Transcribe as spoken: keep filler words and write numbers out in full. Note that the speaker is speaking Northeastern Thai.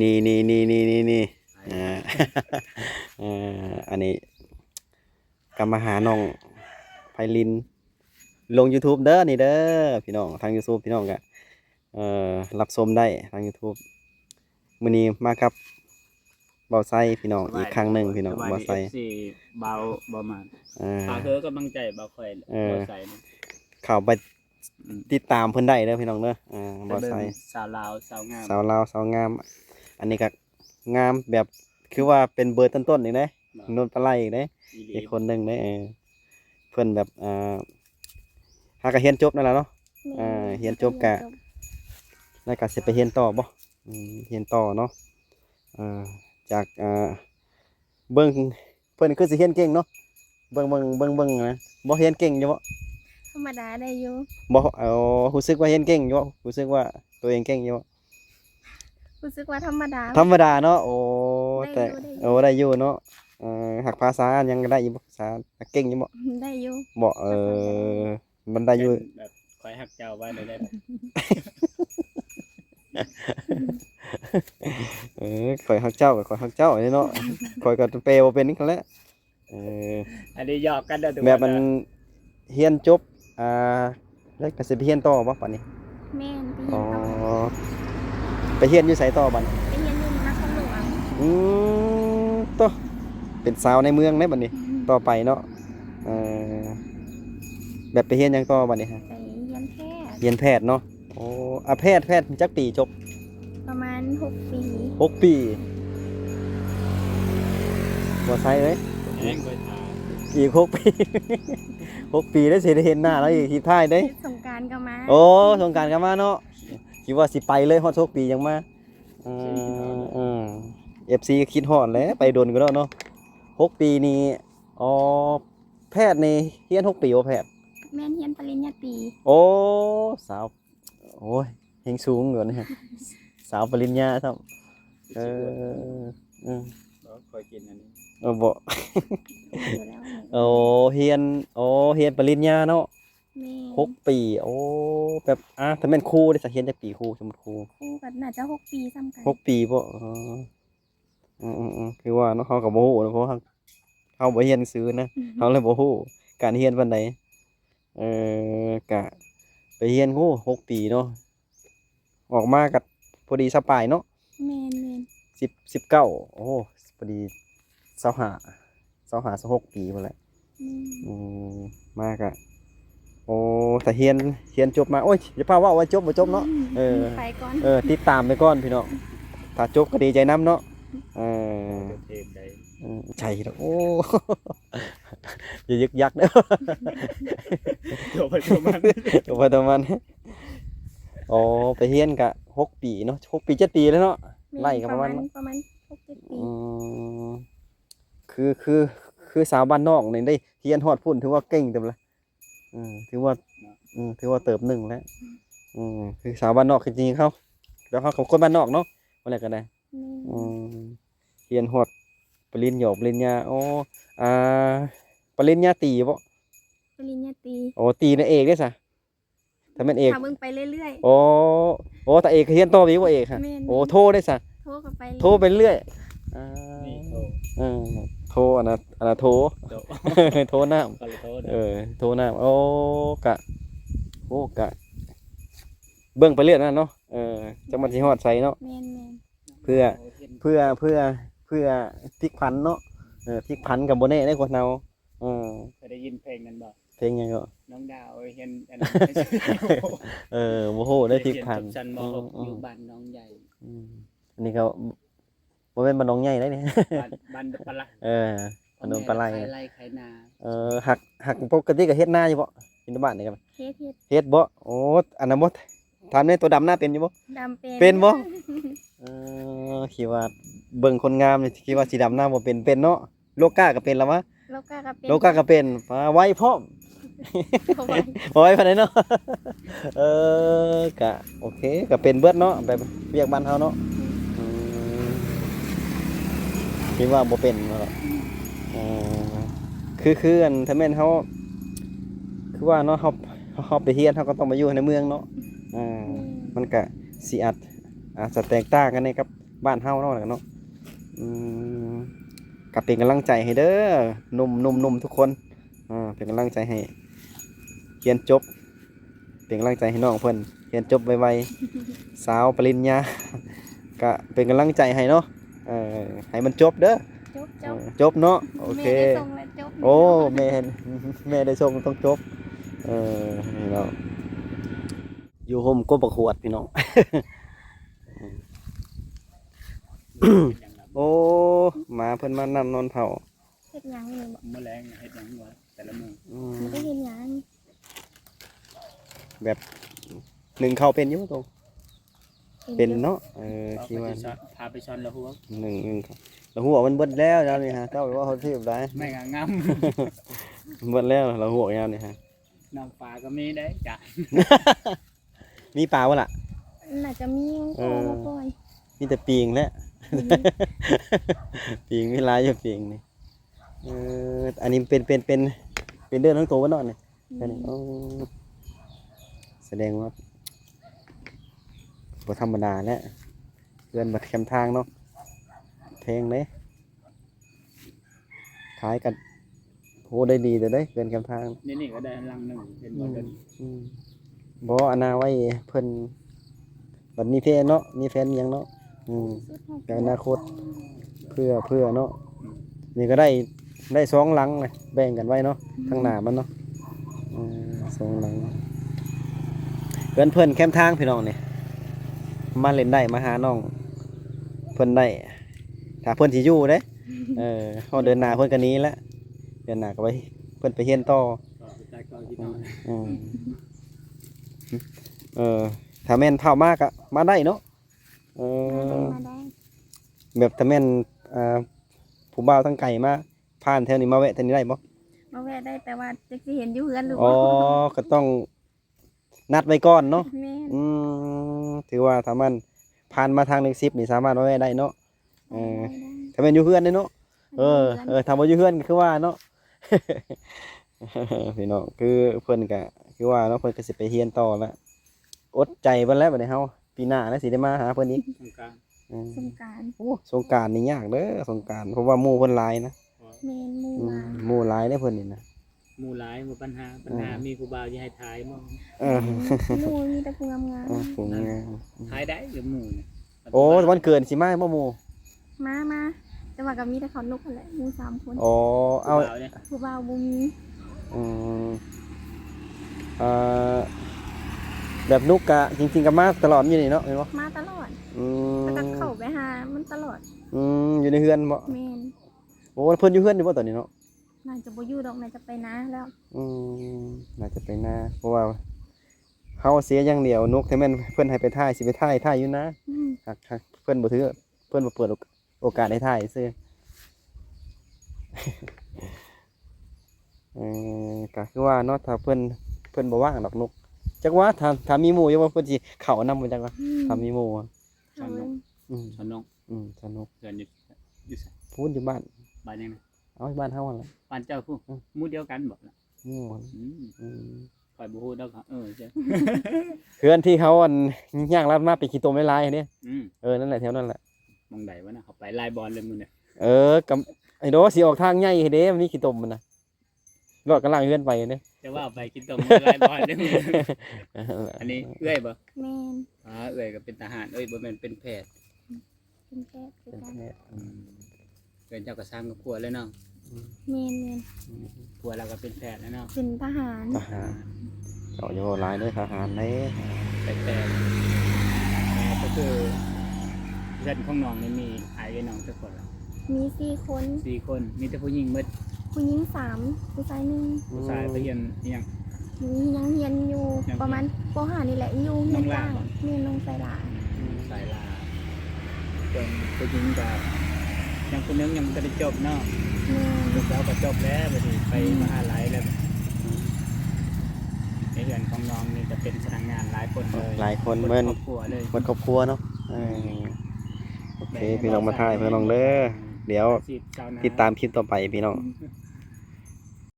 นี่นี่นี่นี่นี่นี่อ่า เอ่ออันนี้กลับมาหาน้องไพลิน ลง YouTube เด้อนี่เด้อพี่น้อง ทาง YouTube พี่น้องก็เอ่อรับชมได้ทาง YouTube มื้อนี้มากับบ่าวไซพี่น้อง อีกครั้งหนึ่งพี่น้อง สบายดี บ่าวไซ เอฟซี บ่าว บ่าวมาน อ่า ฝากเฮอกำลังใจบ่าวคอย เออ บ่าวไซนะ เข้าไป อืม ติดตามเพิ่นได้เด้อพี่น้องเด้อ อ่า ไปเบิ่ง บ่าวไซ สาวลาวสาวงาม สาวลาวสาวงาม อันนี้ก็งามแบบ คือว่าเป็นเบอร์ต้นๆอีกเด้ บ่ โนนปลาไหลอีกเด้ อีหลี อีกคนหนึ่งเด้ เออ เพิ่นแบบ อ่า หากะเรียนจบนั่นแหละเนาะ แม่น อ่า เรียนจบกะ เรียนจบ แล้วกะสิไปเรียนต่อบ่ อืม เรียนต่อเนาะ อ่า จาก อ่า เบิ่ง เพิ่นคือสิเรียนเก่งเนาะ เบิ่ง เบิ่ง เบิ่ง เบิ่งนะ บ่เรียนเก่งอยู่บ่ ธรรมดาได้อยู่ บ่ เอ่อ รู้สึกว่าเรียนเก่งอยู่บ่ รู้สึกว่าตัวเองเก่งอยู่บ่ รู้สึกว่าธรรมดา ธรรมดาเนาะ โอ้ ได้อยู่ แต่ ได้อยู่ โอ้ ได้อยู่เนาะ เอ่อ หากภาษายังได้อยู่บ่ ภาษาเก่งอยู่บ่ ได้อยู่ บ่ เออ มันได้อยู่ เช่นแบบ ข้อยฮักเจ้าว่าได้ได้ เออ ข้อยฮักเจ้า ข้อยฮักเจ้านี่เนาะ ข้อยก็แปลบ่เป็นนี่แหละ เออ อันนี้หยอกกันเด้อทุกคน แบบมัน เรียนจบ อ่า แล้วก็สิไปเรียนต่อบ่ปานนี้ แม่น ไปเรียนต่อ อ๋อ ไปเรียนอยู่ไสต่อบัดนี้ ไปเรียนอยู่นครหลวง อืม โต เป็นสาวในเมืองเด้บัดนี้ อืม ต่อไปเนาะ เออ แบบไปเรียนหยังต่อบัดนี้ฮะ ไปเรียนแพทย์ เรียนแพทย์เนาะ โอ้ อ่ะ แพทย์ แพทย์จักปีจบ ประมาณหกปี หกปี บ่าวไซเอ้ย แม่งบ่าวไซ อีกหกปี หกปีได้สิได้เห็นหน้าแล้วอีก ทีท้ายเด้ สงกรานต์ก็มา โอ้ สงกรานต์ก็มาเนาะ คิดว่าสิไปเลย ฮอดหกปียังมา อืม อืม เอฟซี ก็คิดฮอดแหละ ไปโดนก็แล้วเนาะ หกปีนี่ อ๋อ แพทย์นี่เรียนหกปีบ่แพทย์ แม่น เรียนปริญญาตรี โอ้ สาว โอ้ย แฮงสูงอยู่นี่ สาวปริญญาซ้ำ เออ อืม บ่ ข้อยกินอันนี้ เออ บ่ อยู่แล้ว โอ้ เรียน โอ้ เรียนปริญญาเนาะ แม่น หกปี โอ้ แบบ อ่ะ ถ้าแม่นครูเด้ซะ เรียนจักปีครู สมมุติครู ครูก็น่าจะหกปีซ้ำกัน หกปีบ่ อ๋อ อืมๆๆ คือว่าเนาะ เฮาก็บ่ฮู้เนาะ เพราะว่าเฮาบ่เรียนหนังสือนะ อืม เฮาเลยบ่ฮู้การเรียนปานใด เอ่อ กะไปเรียน โอ้ หกปีเนาะ ออกมาก็พอดีซาวปลายเนาะ แม่นๆ สิบ สิบเก้า โอ้ พอดีซาวห้า ซาวห้า ซาวหกปีพู้นแหละ อืม อืม มากะ โอ้ ถ้าเรียน เรียนจบมา โอ้ย อย่าพาเว้าว่าจบบ่จบเนาะ อืม เออ ไปก่อน เออ ติดตามไปก่อนพี่น้อง ถ้าจบก็ดีใจนำเนาะ เออ เทพใด อืม ใช่ดอก โอ้ อย่ายึกยักเด้อ ตัวไปตัวมัน ตัวไปตัวมัน อ๋อ ไปเรียนกะหกปีเนาะ หกปี เจ็ดปีแล้วเนาะ แม่น ไล่กันประมาณ ประมาณ ประมาณหกเจ็ดปี อืม คือ คือ คือสาวบ้านนอกนี่ได้เรียนฮอดพู้น ถือว่าเก่งเติบละ อืม ถือว่า เนาะ อืม ถือว่าเติบหนึ่งแล้ว อืม คือสาวบ้านนอกจริงๆ เขา แล้วเขาก็คนบ้านนอกเนาะ ว่าอะไรก็ได้ อืม อืม เรียนฮอดปริญญา ปริญญา อ๋อ อ่า ปริญญาตรีบ่ ปริญญาตรี โอ้ ตรีนางเอกเด้ซะ ถ้าแม่นเอก ถ้าเบิ่งไปเรื่อยๆ โอ้ โอ้ ถ้าเอกก็เรียนต่อไปอีกบ่เอกฮะ แม่นๆ โอ้ โทเด้ซะ โทก็ไป โทไปเรื่อย อ่า นี่โท เออ โทอันนั้น อันนั้นโท โท โทน้ำ คนละโทเด้อ เออ โทน้ำ โอ้ กะ โอ้ กะ เบิ่งไปเรื่อยนะเนาะ เออ จักมันสิฮอดไสเนาะ แม่นๆ เพื่อ เพื่อ เพื่อ เพื่อพลิกผันเนาะ เออ พลิกผันก็บ่แน่เด้คนเฮา เออ เคยได้ยินเพลงนั้นบ่ เพลงหยังก็ น้องดาวเห็นอันนั้น เออ บ่ฮู้ได้พลิกผัน เรียนจบชั้น ม.หก อืม อยู่บ้านหนองใหญ่ อืม อันนี้ก็บ่แม่นบ้านหนองใหญ่ได้นี่ บ้าน บ้านปะละ เออ บ้านหนองปะไล ขายไร่ขายนา เออ หัก หักปกติก็เฮ็ดนาอยู่บ่ อยู่ในบ้านนี่ก็ เฮ็ด เฮ็ด เฮ็ดบ่ โอ้ อันนั้นบ่ ถามแหน่ ตัวดำนาเป็นอยู่บ่ ดำเป็น เป็นบ่ เออ คิดว่าเบิ่งคนงามนี่ คิดว่าสิดำนาบ่เป็น เป็นเนาะ โลก้าก็เป็นแล้ววะ โลก้าก็เป็น โลก้าก็เป็น อ่า ไวพร้อม บ่ไว บ่ไวปานใดเนาะ เออ กะ โอเค ก็เป็นเบิดเนาะ แบบเวียกบ้านเฮาเนาะ อืม อืม คิดว่าบ่เป็นเนาะ อืม เออ คือ คืออัน ถ้าแม่นเฮา คือว่าเนาะ เฮา เฮาไปเรียน เฮาก็ต้องไปอยู่ในเมืองเนาะ อ่า อืม มันก็สิอาจ อาจจะแตกต่างกันแหน่กับ บ้านเฮาเนาะ แล้วก็เนาะ อืม ก็เป็นกำลังใจให้เด้อ หนุ่มๆๆ ทุกคน อ่า เป็นกำลังใจให้เรียนจบ เป็นกำลังใจให้น้องเพิ่นเรียนจบไวๆ สาวปริญญา ก็เป็นกำลังใจให้เนาะ เออ ให้มันจบเด้อ จบ จบ เออ จบเนาะ โอเค แม่ได้ส่งแล้วจบ โอ้ แม่ แม่ได้ส่งต้องจบ เออ นี่เนาะ อยู่โฮมกบบักขวดพี่น้อง โอ้ หมาเพิ่นมานำนอนเฝ้า เฮ็ดหยังนี่บ่ มื้อแลงเฮ็ดหยังวะแต่ละมื้อ อืม มันก็เฮ็ดหยัง แบบหนึ่งเข้าเป็นอยู่โต เป็นอยู่ เป็นเนาะ เออ เอา คิดว่า ไปซ่อน พาไปซ่อนละหัว หนึ่ง หนึ่งเข้า ละหัวมันเบิดแล้ว แล้วนี่ฮะ เจ้าว่าเขาสิบได้ ไม่งาม เบิดแล้ว ละหัวยามนี่ฮะ น้ำปลาก็มีได้จ้ะ มีปลาบ่ล่ะ น่าจะมี เออ เขาเอามาปล่อย มีแต่ปิงแหละ อืม ปิงมีหลายอยู่ปิงนี่ เออ อันนี้เป็น เป็น เป็น เป็นเดินทั้งตัวบ่เนาะนี่ อืม อันนี้ โอ้ แสดงว่าบ่ธรรมดาแล้ว เฮือนบัดแคมทางเนาะ แพงเด้ ขายกัน โห ได้ดีเด้อเด้ เฮือนแคมทาง นี่ นี่ก็ได้หลังหนึ่ง เป็นบ่เดิน อืม บ่ อันน่าไว้เพิ่น บัดมีแฟนเนาะ มีแฟนมีหยังเนาะ อืม สุดของ แต่อนาคต เพื่อ เพื่อเนาะ อืม นี่ก็ได้ ได้สองหลังเลย แบ่งกันไว้เนาะ อืม ข้างหน้ามันเนาะ อืม สองหลัง เพื่อน เพื่อนแคมทางพี่น้องนี่ มาเล่นได้ มาหาน้องเพิ่นได้ ถ้าเพิ่นสิอยู่เด้ เออ ฮอดเดือนหน้าเพิ่นก็หนีแล้ว เดือนหน้าก็ไป เพิ่นไปเรียนต่อ ต่อไปจากเก่าที่เก่า อืม เออ ถ้าแม่นเฒ่ามาก็มาได้เนาะ เออ มาได้ แบบถ้าแม่น เอ่อ ผู้บ่าวทางไกลมา ผ่านแถวนี้มาแวะแถวนี้ได้บ่ มาแวะได้ แต่ว่าจักสิเห็นอยู่เฮือนหรือบ่ อ๋อ ก็ต้องนัดไว้ก่อนเนาะ แม่น อืม ถือว่าถ้ามันผ่านมาทางหลักสิบนี่สามารถมาแวะได้เนาะ เออ ได้ ถ้าแม่นอยู่เฮือนเด้เนาะ เออ อยู่เฮือน เออ ถ้าบ่อยู่เฮือนก็คือว่าเนาะ พี่น้อง คือเพิ่นก็ คือว่าเนาะ เพิ่นก็สิไปเรียนต่อแล้ว อดใจเพิ่นแล้วบัดนี้เฮา ปีหน้าแล้วสิได้มาหาเพิ่นอีก สงกรานต์ อืม สงกรานต์ โอ้ สงกรานต์นี่ยากเด้อ สงกรานต์ เพราะว่าหมู่เพิ่นหลายนะ แม่น หมู่ อืม หลาย หมู่หลายเด้อเพิ่นนี่นะ หมู่หลาย บ่ปัญหา ปัญหา อ่า มีผู้บ่าวสิให้ถ่ายบ่ เออ หมู่มีแต่ผู้งามๆ เออ ผู้งาม ถ่ายได้หรือหมู่เนี่ย โอ้ วันเกิดสิมาบ่หมู่ มา มา แต่ว่าก็มีแต่เขานกนั่นแหละ หมู่สามคน อ๋อ เอา ผู้บ่าวเนี่ย ผู้บ่าวบ่มี อืม เอ่อ แบบนุกกะจริงๆ ก็มาตลอดอยู่นี่เนาะ แม่นบ่ มาตลอด อืม แล้วก็เข้าไปหามันตลอด อืม อยู่ในเฮือนบ่ แม่น โอ้ เพิ่นอยู่เฮือนอยู่บ่ตอนนี้เนาะ น่าจะบ่อยู่ดอก น่าจะไปนาแล้ว อืม น่าจะไปนา เพราะว่าเฮาเสียอย่างเดียว นุก ถ้าแม่นเพิ่นให้ไปถ่าย สิไปถ่าย ถ่ายอยู่นา อืม หาก หากเพิ่นบ่ถือ เพิ่นบ่เปิดโอก- โอกาสให้ถ่ายซื่อ เออ ก็คือว่าเนาะ ถ้าเพิ่น เพิ่นบ่ว่างดอกนุก จักว่าถ้า ถ้ามีหมู่อยู่ว่าเพิ่นสิเข้านำบ่จักว่า อืม ถ้ามีหมู่อะ เอาเบิ่ง อืม สนุก อืม สนุก เพื่อนอยู่ อยู่ไส พู้นอยู่บ้าน บ้านหยังนะ เอาบ้านเฮาหั่นแหละ บ้านเจ้าพู้น อืม หมู่เดียวกันบ่ล่ะ หมู่หั่น อืม อืม ข้อยบ่ฮู้ดอก เออ ใช่ เฮือนที่เขาอันย่างลัดมาเป็นขี้ตมหลายๆเด้ อืม เออ นั่นแหละ แถวนั่นแหละ หม่องใดวะนะ เขาไปหลายบ่อนเลยมื้อเนี่ย เออ กับไอ้โดสิออกทางใหญ่เด้ มันมีขี้ตมมันนะ รอดกำลังเฮือนไปเด้ แต่ว่าเอาไปขี้ตมหลายบ่อนเลยมื้อเนี่ย อันนี้เอื้อยบ่ แม่น อ่า เอื้อยก็เป็นทหาร เอ้ย บ่แม่น เป็นแพทย์ เป็นแพทย์คือกัน เป็นแพทย์ อืม เพิ่นเจ้าก็สร้างครอบครัวแล้วเนาะ อืม แม่นๆ อืม ผัวเราก็เป็นแพทย์แล้วเนาะ เป็นทหาร ทหาร เจ้าอย่าเว้าหลายเด้อ ทหารเด้อ แปลกๆ อ่า ก็คือเพื่อนของน้องนี่มีอ้ายเอื้อยน้องจักคนล่ะ มีสี่คน สี่คน มีแต่ผู้หญิงหมด ผู้หญิงสาม ผู้ชายหนึ่ง ผู้ชายไปเรียนอิหยัง มียังเรียนอยู่ ยังเรียน ประมาณ ป.ห้า นี่แหละ อยู่เรียนกลาง น้องหลาบ่ มีน้องสายหลา อืม สายหลา ส่วนผู้หญิงก็ยังผู้หนึ่งยังบ่ทันได้จบเนาะ แม่น ลูกสาวก็จบแล้ว บัดนี้ไป อืม มหาลัยแล้ว ในเฮือนของน้องนี่ก็เป็นพนักงานหลายคนเลย หลายคน หมด เหมือน ครอบครัวเลย หมดครอบครัวเนาะ เออ โอเค แม่น พี่น้องมาถ่ายเพื่อนน้องเด้อ เดี๋ยว อาชีพชาวนา ติดตามคลิปต่อไปพี่น้อง